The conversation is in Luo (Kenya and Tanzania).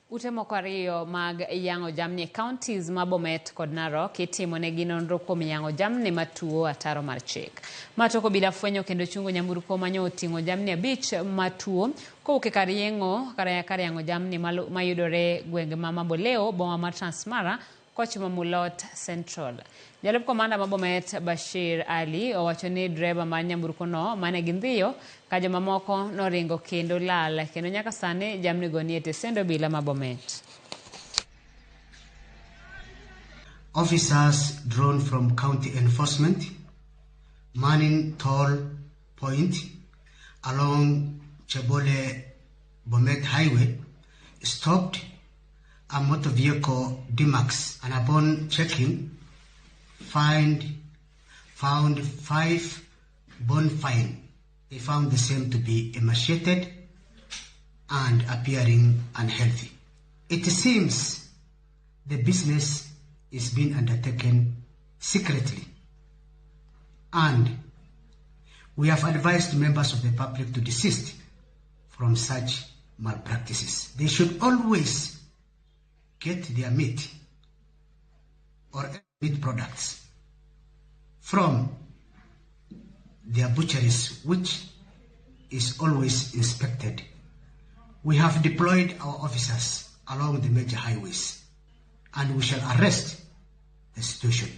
Ute moko ariyo mag yang'o jamni e counties ma Bomet kod Narok itimo negi nonro kuom yang'o jamni matuo ataro mar chik. Ma tok obila fwenyo kendo chungo nyamburko manyo oting'o jamni abich matuo kowuok e kar yeng'o kar yang'o jamni mayudore gwenge ma Mamboleo, boma mar Transmara kochomo Mulot Central. Jalup komanda ma Bomet Bashir Ali owacho ni dreba mar nyamburko no mane gindhiyo ka jomamoko noringo kendo lal kendo nyaka sani jamnigo nie tesend obila ma Bomet. Officers drawn from county enforcement manning toll point along Chebole Bomet Highway stopped a motor vehicle D-Max and upon checking found 5 bovine. They found the same to be emaciated and appearing unhealthy. It seems the business is being undertaken secretly, and we have advised members of the public to desist from such malpractices. They should always get their meat or meat products from their butcheries, which is always inspected. We have deployed our officers along the major highways, and we shall arrest the situation.